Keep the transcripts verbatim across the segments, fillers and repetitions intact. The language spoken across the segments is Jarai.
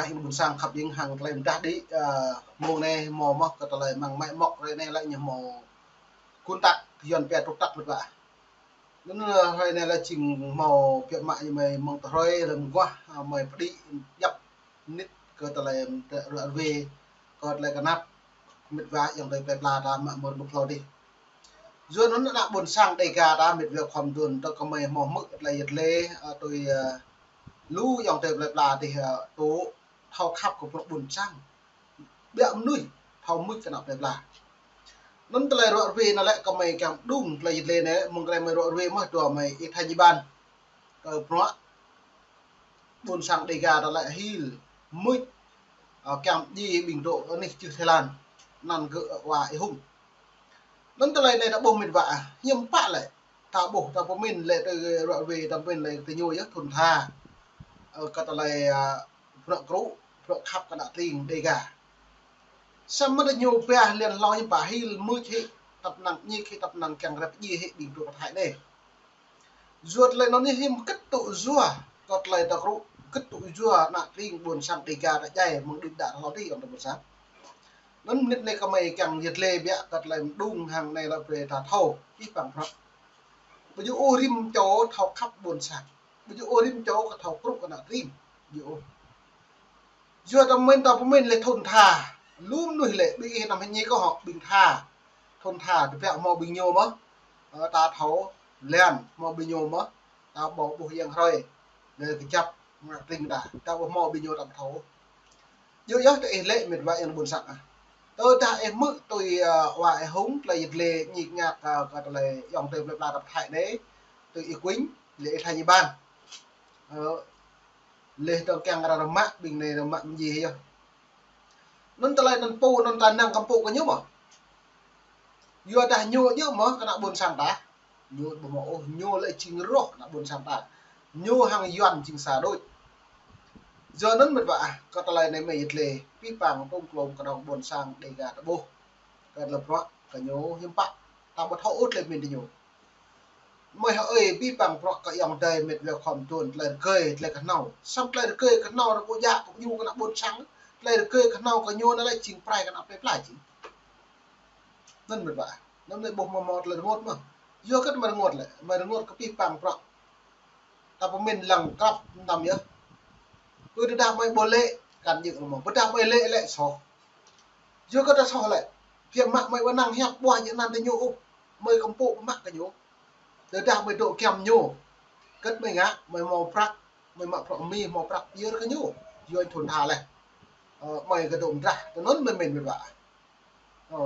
ƀing ƀôn sang khăp ƀing hăng tơlơi mơdah đĭ, ơ, mông anai hmâo mơ̆ kơ tơlơi mơ̆ng mă mŏk hrơi anai lĕ ñu hmâo kŭn tăk, Yuan pia trục trặc mĕt wa. Anŭn, ơ, hrơi anai lĕ jing hmâo biă mă ñu mơi mơ̆ng tơ hrơi lơ̆m guah, ơ, mơi pơđĭ djăp mơnit kơ tơlơi ră ruai, kơ tơlơi kơnăp mĕt wa ayŏng adơi plơi pla ta mă mơ̆ng rơnŭk hlâo adih. Yua anŭn ană ƀôn sang Dêga ta mĕt wa khŏm dŏ tơ kơmơi hmâo hmư̆ tơlơi yet lê, ơ, tui, ơ, lu ayŏng adơi plơi pla adih, ơ, tŭ thâo khăp kơ bruă ƀôn sang. Biă mơnuih thâo mưč kơ ană plơi pla. Anŭn tơlơi ră ruai anai lĕ kơmơi kiăng đung tơlơi yet lê anai, mơ̆ng tơlơi mơi ră ruai mơ̆ dua mơi Y Thanh Y Ban. Kơ bruă ƀôn sang Dêga ta lĕ hil mưč, ơ, kiăng djai ƀing dŏ anih čư̆ Thái Lan. Anăn gơ̆ wa Y Hùng. Anŭn tơlơi anai ta ƀuh mĕt wa, hiư̆m pă lĕ. Ta ƀuh, ta pơmĭn lĕ tơ ră ruai, ta pơmĭn lĕ tơ ñu yơh thŭn tha. Ơ, kơ tơlơi, ơ, bruă krŭ, bruă khăp kơ ană tring Dêga. Samơ̆ tơ ñu pia lĕ hlâo hiư̆m pă hil mưč hĭ, tăp năng ñik hĭ, tăp năng kiăng rep djai hĭ ƀing dŏ pơthai anai. Yua tơlơi anŭn hiư̆m kơ̆t tŭ yua, kơ tơlơi ta krŭ, kơ̆t tŭ yua ană tring ƀôn sang Dêga ta djai mơ̆ng đưm đă hlâo adih ayŏng adơi ƀôn sang. Anŭn mơnit anai kơmơi kiăng yet lê biă kơ tơlơi mơđung hăng anai lĕ brơi ta thâo, pih pang bruă. Ƀu djơ̆ ôh rĭm čô thâo khăp ƀôn sang. Ƀu djơ̆ ôh rĭm čô kơ thâo krŭ kơ ană tring. Ƀu djơ̆ ôh. Yua ta pơmĭn, ta pơmĭn lĕ thŭn tha. Lu mơnuih lĕ ƀing ih năm hơñi kơ hŏ ƀing tha. Thŭn tha tơbiă hmâo ƀing ñu mơ̆. Ơ, ta thâo lĕn hmâo ƀing ñu mơ̆. Ta ƀuh ƀuh yang hrơi. Lĕ kơjăp ană tring ta. Ta ƀuh hmâo ƀing ñu ta ƀu thâo. Yua yơh tơ ih lĕ mĕt wa ayŏng ƀôn sang ah. Tơdah ih hmư̆ tui, ơ, wa Y Hùng tơlơi yet lê ñik ñak, ơ, kơ tơlơi ayŏng adơi plơi pla ta pơthai anai. Tui Y Quỳnh, lĕ Y Thanh Y Ban. Ơ, lĕ tơ kiăng ră rơmă, ƀing anai rơmă mơ̆ng djai yơh. Anŭn tơlơi anŭn pô, anŭn ta năng kăm pô kơ ñu mơ̆. Yua dah ñu djơ̆ mơ̆ kơ ană ƀôn sang ta. Ñu ƀu hmâo ôh, ñu lĕ jing rŏh ană ƀôn sang ta. Ñu hăng Yuan jing sa đôč. Yua anŭn mĕt wa ah, kơ tơlơi anai mơi yet lê, pih pang tơm klôm kơnơ̆ng ƀôn sang Dêga ta ƀuh. Kơ tơlơi bruă kơ ñu hiư̆m pă, ta ƀu thâo ôh tơlơi pơmĭn tơ ñu. Mơi hơ ơi pih pang bruă kơ ayŏng adơi mĕt wa khŏm dŏ tơlơi rơgơi, tơlơi kơhnâo. Samơ̆ tơlơi rơgơi kơhnâo ră pô djă kơ ñu kơ ană ƀôn sang. Tơlơi rơgơi kơhnâo kơ ñu anai lĕ jing prai kơ ană plơi pla jing. Anŭn mĕt wa. Anŭn mơi ƀuh mơ̆ mơ̆ tơlơi rơngot mơ̆. Yua kơ mơi rơngot lĕ, mơi rơngot kơ pih pang bruă. Ta pơmĭn lăng krăp mơtam yơh. Ƀu tơdah mơi ƀu lĕ, kăn djơ̆ mơ̆. Ƀu tơdah mơi lĕ lĕ soh. Yua kơ ta soh lĕ. Phiăn mă mơi ƀu năng hiăp ƀuah jơ̆ anăn tơ ñu ôh. Mơi kăm pô mă kơ ñu. Tơdah mơi dŏ giăm ñu. Kơ̆t mơi ngă, mơi hmâo prăk, mơi mă prăk mi, hmâo prăk pơyơr kơ ñu. Yua thŭn tha lĕ. Ơ, mơi kơ dŏ mơdrah, tơ anŭn mơi mĭn mĕt wa. Ơ,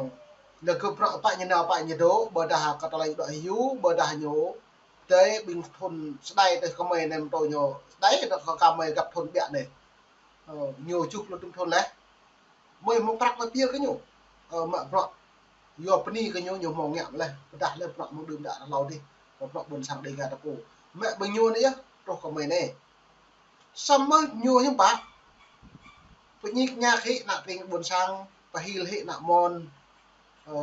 lĕ kơ prăk pă ñu nao pă ñu dŏ, ƀôdah kơ tơlơi dŏ hyu, ƀôdah ñu. Tơl ƀing thŭn sơdai tơ kơmơi nem tô ñu. Sơdai tơ kơ kơmơi găp thŭn biă anai. Ơ, ñu čuh lu tŭm thŭn lĕ. Mơi hmâo prăk mơi pơyơr kơ ñu. Ơ, mă prăk. Yua bơni kơ ñu, ñu hmâo ngă lĕ. Ƀôdah lĕ prăk mơ̆ng đưm đă hlâo adih. Kơ prăk ƀôn sang Dêga ta pô. Mă ƀing ñu anai yơh, truh kơmơi anai. Samơ̆ ñu hiư̆m pă. Pơñik ñak hĭ ană tring ƀôn sang, pơhil hĭ ană mon. Ơ,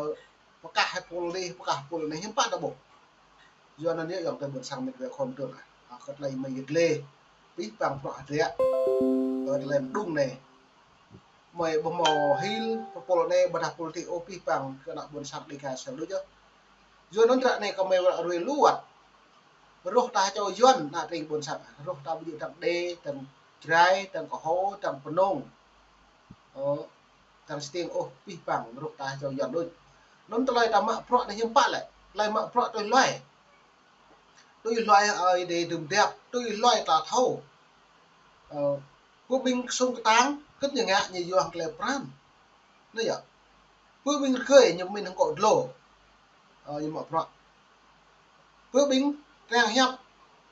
pơkah hĭ pôl adih, pơkah pôl anai hiư̆m pă ta ƀuh. Yua anŭn yơh ayŏng adơi ƀôn sang mĕt wa khŏm dŏ ah. Ơ, kơ tơlơi mơi yet lê. Pih pang bruă hơdră. Kơ tơlơi mơđung anai. Mơi ƀu hmâo hil, pơpôl anai, ƀôdah pôl adih ôh pih pang, kơ ană ƀôn sang Dêga sel đôč yơh. Yua anŭn ră anai kơmơi ră ruai lu wơ̆t. Rŏh ta čô Yuan ană tring ƀôn sang, rŏh ta ƀu djơ̆ dăng Đê, dăng Jrai, dăng Kơho, dăng Pơnông. Ơ, dăng Stiêng ôh pih pang, rŏh ta čô Yuan đôč. Anŭn tơlơi ta mă bruă anai hiư̆m pă lĕ, tơlơi mă bruă tui hluai. Tui hluai, ơ, Ơi Adai dưm djăp, tui hluai ta thâo. Ơ, pơ ƀing sung kơtang, kơ̆t ñu ngă ñu yua hăng tơlơi pran. Anai yơh. Pơ ƀing rơgơi ñu pơmĭn hăng akŏ dlô. Ơ, ñu mă bruă. Pơ ƀing triang hiăp,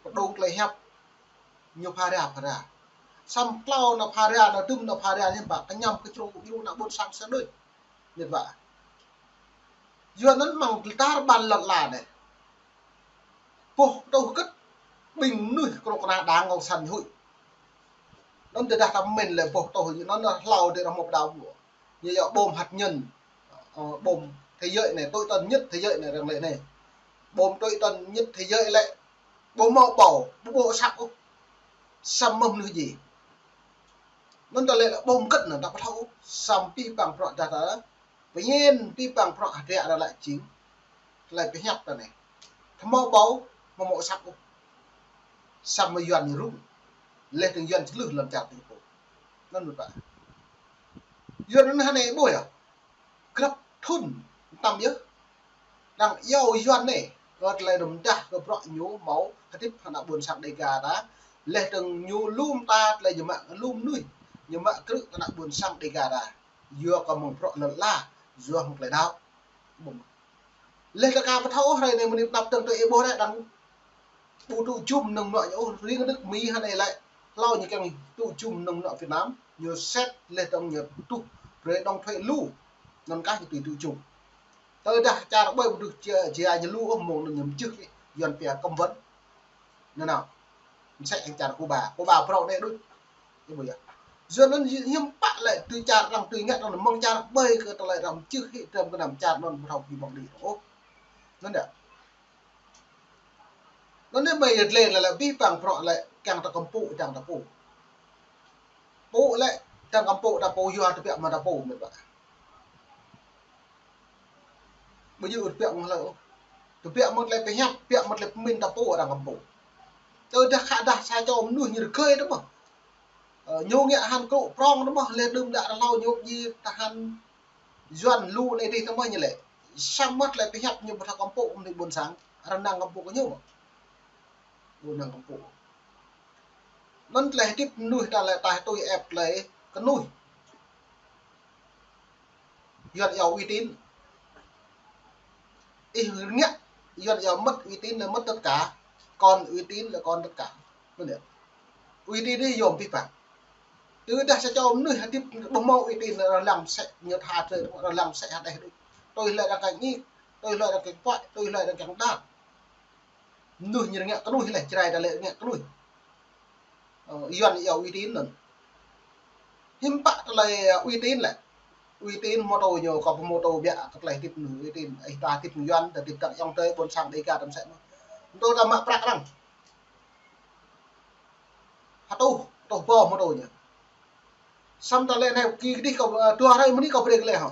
pơđông tơlơi hiăp, ñu phara phara. Samơ̆ tlâo nao phara, nao dưm nao phara ñu ƀă kơñăm kơčrô kơdjru ană ƀôn sang sel đôč. Mĕt wa. Yua anŭn mơ̆ng tar ƀan lŏn ala anai. Boh tuh kơ̆t ƀing mơnuih kơnuk kơna Đảng Cộng sản huĭ. Anŭn tơdah ta pơmĭn lĕ boh tuh anŭn hlâo adih arăng hmâo pơđao ƀuh. Ñu yua bom hạt nhân. Ơ, bom thế giới anai, tối tân nhất thế giới anai arăng lĕ anai. Bom tối tân nhất thế giới lĕ. Ƀu hmâo ƀâo, ƀu ƀuh asăp ôh. Samơ̆ mơnuih djai. Anŭn tơlơi lĕ ƀu mơkĕt anŭn ta ƀu thâo ôh. Samơ̆ pĭ păng prŏ dah ta. Pơñen pĭ păng prŏ hơdră dah lĕ jing. Tơlơi pơhiăp ta anai. Thâo mơ̆ ƀâo, mơ̆ mơ̆ săk ôh. Samơ̆ Yuan ñu rŭng. Leh tơ̆ng Yuan čơlưh lăm čar tơ̆ng pô. Anŭn mơ̆ pă. Yuan anŭn hơnai ƀuh yơh. Grăp thŭn tăm yơh. Đang iâu Yuan anai, kơ tơlơi rơmdah kơ bruă ñu hmâo hơdip hăng ană ƀôn sang Dêga ta. Leh tơ̆ng ñu lum ta tơlơi ñu mă lum mơnuih, ñu mă krư̆ ană ƀôn sang Dêga ta. Yua kơ mơ̆ng bruă lŏn ala, yua hăng tơlơi đaŏ. Leh ta ka pơthâo ôh hrơi anai mơ̆ng anăp tơ̆ng tơ ih ƀuh rai đang ƀu tŭ jum mơnơ̆ng mơnuă ñu ôh, riêng nước Mi hơnai lĕ. Hlâo ñu kiăng tŭ jum mơnơ̆ng mơnuă Việt Nam, ñu set leh tơ̆ng ñu tuh brơi đóng thuế lu. Anŭn kah ñu tui tŭ jum. Tơdah čar ƀơi ƀu tŭ jia, jia ñu lu ôh mơ̆ng anŭn ñu mơčưh leh, Yuan pia cấm vận. Anŭn nao. Mơsĕ hăng čar Cuba, Cuba prŏ anai đôč. Ih ƀuh yơh. Yua anŭn hiư̆m pă lĕ tui čar arăng tui ngă arăng mơ̆ng čar ƀơi kơ tơlơi arăng mơčưh hĭ tơm kơ anăm čar anŭn ƀu thâo pơmơ̆ng đĭ ôh. Anŭn yơh. Anŭn anai mơi yơh lĕ lĕ pĭ păng prŏ lĕ kiăng ta kơmpŭ kiăng ta pô. Pô lĕ kiăng kơmpŭ ta pô yua tơbiă mă ta pô mơ̆n ƀă. Ƀu djơ̆ tơbiă mơ̆ng hlơi ôh. Tơbiă mơ̆ng tơlơi pơhiăp, tơbiă mơ̆ng tơlơi pơmĭn ta pô arăng kơmpŭ. Tơdah khă dah sa čô mơnuih ñu rơgơi tơ mơ̆. Ơ, ñu ngă hăng krŭ prŏng tơ mơ̆, leh đưm đă hlâo ñu ji tơhan Yuan lu anai dih tơ mơ̆ ñu lĕ. Samơ̆ tơlơi pơhiăp ñu ƀu thâo kơmpŭ mơnuih ƀôn sang, arăng năng kơmpŭ kơ ñu mơ̆. Ƀu năng kơmpŭ. Anŭn tơlơi hơdip mơnuih ta lĕ ta tui ĕp tơlơi kơnuih. Yuan iâu uy tín. Ih ngă, Yuan iâu mất uy tín là mất tất cả, còn uy tín là còn tất cả. Anŭn yơh. Uy tín anai yôm pĭ păng. Tơdah sa čô mơnuih hơdip ƀu hmâo uy tín, arăng lăng mơsĕ ñu tha trơi, arăng lăng mơsĕ hơdeh đôč. Tui hlơi arăng kiăng ñik, tui hlơi arăng kiăng puăi, tui hlơi arăng kiăng đaŏ. Mơnuih ñu rơngiă kơnuih leh, Jrai ta lĕ rơngiă kơnuih. Ơ, Yuan iâu uy tín anŭn. Hiư̆m pă tơlơi, ơ, uy tín lĕ. Uy tín mơtô ñu kơ pơmơtô biă kơ tơlơi hơdip mơnuih uy tín. Ih ta hơdip Yuan, ta hơdip tang ayŏng adơi ƀôn sang Dêga tăm sĕ mơ̆. Mơtô ta mă prăk arăng. Hơtuh, tuh ƀô̆ mơtô ñu. Samơ̆ ta lĕ anai ki kơdih kơ, ơ, dua hrơi mơ̆ng anai kơ brơi kơ lĕ hŏ.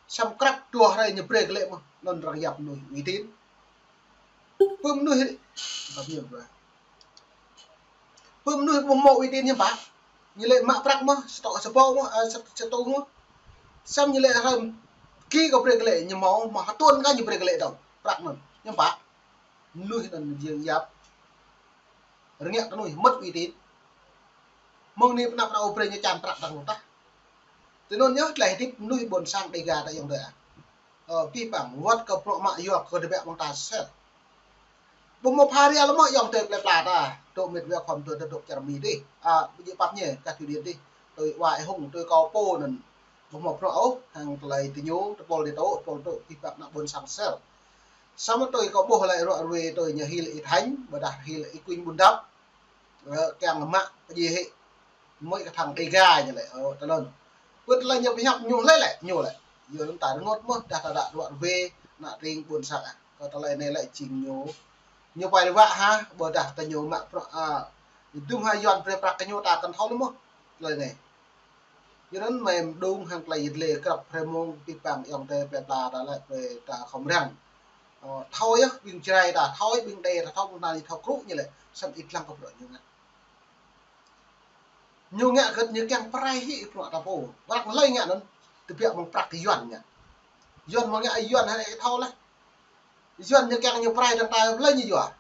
Samơ̆ krăp dua hrơi ñu brơi kơ lĕ mơ̆. Anŭn arăng yap mơnuih uy tín. Pơ mơnuih, bap ñu ƀuh. Pơ mơnuih ƀu hmâo uy tín ñu ƀă. Ñu lĕ mă prăk mơ̆, sơtô, sơbô mơ̆, ơ, sơ-, sơtô mơ̆. Samơ̆ ñu lĕ hrơi ki kơ brơi kơ lĕ ñu hmâo, mơ̆ hơtuan kơ ñu brơi kơ lĕ dong. Prăk anŭn, ñu ƀă. Mơnuih anŭn jing yap. Rơngiă kơnuih, mất uy tín. Mơ̆ng anai pơnăp pơnăp ƀu brơi ñu čan prăk dang lu tah. Tui anŭn yơh tơlơi hơdip mơnuih ƀôn sang Dêga ta ayŏng adơi ah. Ơ, pĭ păng, wơ̆t kơ prŏ mă yua kơ tơbiă mơ̆ng ta sel. Ƀu hmâo pha ria lơ mơ̆ ayŏng adơi plơi pla ta. Dŏ mĕt wa khŏm tui ta dŏ čar Mi dih. A, ƀu djơ̆ pap ñe, kah tui điện dih. Tui wa ih hung, tui kâo pô anŭn. Ƀu hmâo prŏ ôh, hăng tơlơi tui ñu, tơpul dih tŏ, tơpul tŏ, pĭ păng ană ƀôn sang sel. Samơ̆ tui kâo ƀuh lĕ ruă ruê tui ñu hil ih Thanh, ƀôdah hil ih Kuñ Bun Dap. Ơ, kiăng mă pơdjai hĭ. Mơi kơ thang Dêga ñu lĕ, ơ, tơlơi. Pơ tơlơi ñu pơhiăp ñu lĕ lĕ, ñu lĕ. Yua anŭn ta rơngot mơ̆, dah ta đă ruă ruê, ană tring ƀôn sang ah. Kơ tơlơi anai lĕ jing ñu. Ñu pai rơwă hă, ƀôdah kơ ñu mă prŏ, a, dŭm ha Yuan brơi prăk kơ ñu ta kăn thâo lơ mơ̆. Tơlơi anai. Yua anŭn mơi mơđung hăng tơlơi yit lĕ krăp hrơi mông pĭ păng ayŏng adơi plơi pla ta lĕ brơi ta khŏm răng. Ơ, thâo yơh ƀing Jrai ta, thâo yơh ƀing Đê ta, thâo ƀing ta ñu thâo krŭ ñu lĕ, samơ̆ ih lăng kơ bruă ñu ngă. Ñu ngă kơ̆t ñu kiăng pơrai hĭ bruă ta pô. Prăk hlơi ngă anŭn, tơbiă mơ̆ng prăk Yuan ngă. Yuan mơ̆ ngă Yuan hơnai ih thâo leh. Yuan ñu kiăng ñu pơrai dang ta hlơi ñu yua.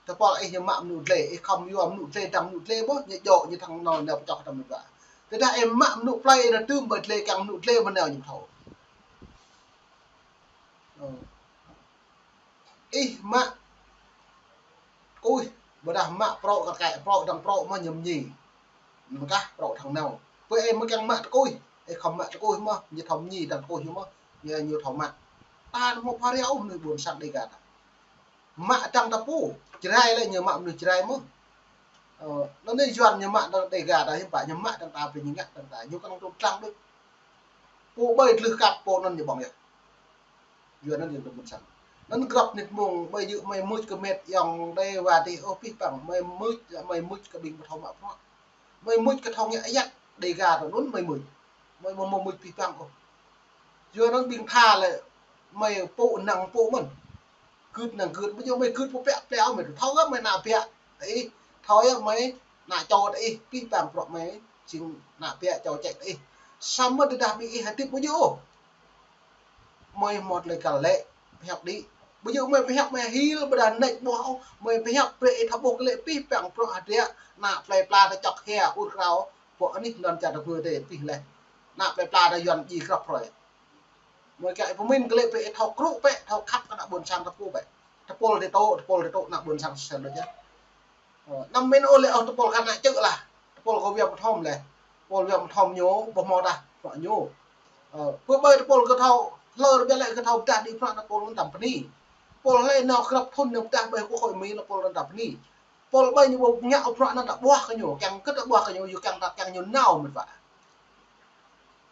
Tơpul ih ñu mă mơnŭ dlai, ih khŏm yua mơnŭ dlai dang mơnŭ dlai ƀôh, ñu djŏ ñu thang nol nao pơčŏh tăm mơnŭ dlai. Tơdah ih mă mơnŭ plơi ih nao tŭm ƀơi dlai kiăng mơnŭ dlai mơnao ñu thâo. Ơ. Ih mă tơkuih, ƀôdah mă prŏ kơ kai, prŏ dang prŏ mơ̆ ñu mơñi. Anŭn kah prŏ thang nao. Pơ ih mơ̆ kiăng mă tơkuih, ih khŏm mă tơkuih mơ̆, ñu thâo mơñi dang tơkuih ñu mơ̆, ñu, ñu thâo mă. Ta anŭn hmâo pha ria ôh mơnuih ƀôn sang Dêga ta. Mă dang ta pô, Jrai lĕ ñu mă mơnuih Jrai mơ̆. Ơ, anŭn anai Yuan ñu mă dang Dêga ta, hiư̆m pă ñu mă dang ta, pơ ñu ngă dang ta, ñu kăn tŭ tlang đôč. Pô ƀơi tlưh kăp pô anŭn ñu ƀơ̆ng yơh. Yua anŭn yơh tơm ƀôn sang. Anŭn grăp nit mông, mơi yơh mơi mŭč kơ mĕt ayŏng adơi wa dih, ơ pĭ păng, mơi mŭč, mơi mŭč kơ ƀing ƀu thâo mă prŏ. Mơi mŭč kơ thâo ngă ayăt. Đêga tơ anŭn mơi mŭt. Mơi mơ̆ mŭt pih păng ôh. Yua anŭn ƀing tha lĕ mơi pŭ năng pŭ mơ̆n. Gưt năng gưt, ƀu djơ̆ mơi gưt pŭ pĕ plĕ ôh mơi thâo gơ̆ mơi ană biă tơ ih. Thâo yơh mơi ană čô tơ ih, pih păng bruă mơi jing ană biă čô čĕ tơ ih. Samơ̆ tơdah ƀing ih hơdip ƀu djơ̆ ôh. Mơi hmâo tơlơi kăl lĕ, pơhiăp đĭ. Ƀu djơ̆ mơi pơhiăp mơi hil ƀôdah nač ƀuh ôh, mơi pơhiăp brơi ih thâo ƀuh kơ lĕ pih păng bruă hơdră, ană plơi pla tơčŏk hia ur krao, pŏk anih lŏn čar tơpơ̆ tê pih leh. Ană plơi pla tơ Yuan djai krăp hrơi. Mơi kiăng ih pơmĭn kơ lĕ brơi ih thâo krŭ pĕ, thâo khăp kơ ană ƀôn sang tơpŭ pĕ. Tơpul tê tŏ, tơpul tê tŏ ană ƀôn sang sel đôč yơh. Ơ, anăm min ôh lĕ ôh tơpul kơ ană čư̆ lah. Tơpul kơ Việt Nam thom leh. Tơpul Việt Nam thom ñu, ƀu hmâo tah, bruă ñu. Ơ, pơ ƀơi tơpul kơ thâo, hlơr ƀiă lĕ kơ thâo pơdah đĭ bruă ană tơpul anŭn tam bơni. Tơpul hlơi nao krăp thŭn nao pơdah ƀơi kơ Hội Mỹ ană tơpul anŭn tam bơni. Tơpul ƀơi ñu ƀu ngă bruă anŭn ta ƀuah kơ ñu, kiăng kơ ta ƀuah kơ ñu, yua kiăng ta kiăng ñu nao mĕt wa.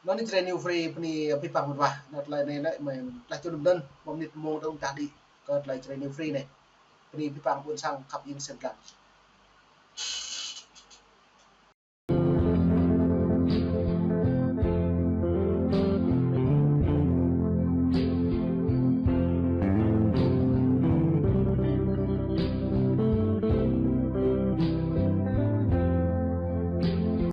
Anŭn anai Jrai New Free bơni pih păng mĕt wa. Anŭn tơlơi anai lĕ mơi tlaih čun mơ̆n, ƀơ̆ mơnit mông tơ̆ng pơdah đĭ kơ tơlơi Jrai New Free anai. Bơni pih păng ƀôn sang khăp ing sen lăng.